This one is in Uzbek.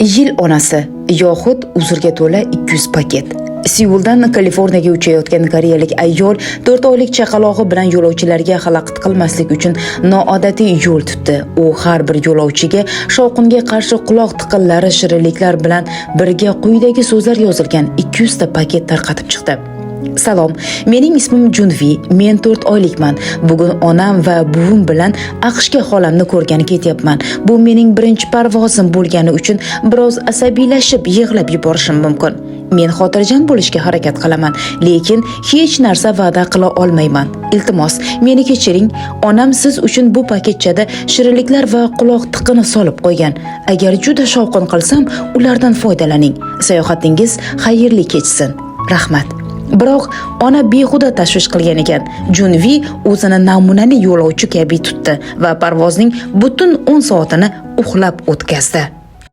Yil onasi yoxud uzrga to'la 200 paket. Seuldan Kaliforniyaga uchayotgan koreyalik ayol 4 oylik chaqalog'i bilan yo'lovchilarga xalaqit qilmaslik uchun noodatiy yo'l tutdi. U har bir yo'lovchiga shovqinga qarshi quloq tiqinlari shirinliklar bilan birga quyidagi so'zlar yozilgan 200 ta paket tarqatib chiqdi. Salom, mening ismim Junvi, men 4 oylikman. Bugun onam va buvim bilan AQShga xolamni ko'rgani ketyapman. Bu mening birinchi parvozim bo'lgani uchun biroz asabiylashib yig'lab yuborishim mumkin. Men xotirjam bo'lishga harakat qilaman, lekin hech narsa va'da qila olmayman. Iltimos, meni kechiring. Onam siz uchun bu paketchada shirinliklar va quloq tiqini solib qo'ygan. Agar juda shovqin qilsam, ulardan foydalaning. Sayohatingiz xayrli kechsin. Rahmat. Biroq ona behuda tashvish qilgan ekan. Junvi o'zini namunali yo'lovchi kabi tutdi va parvozning butun 10 soatini uxlab o'tkazdi.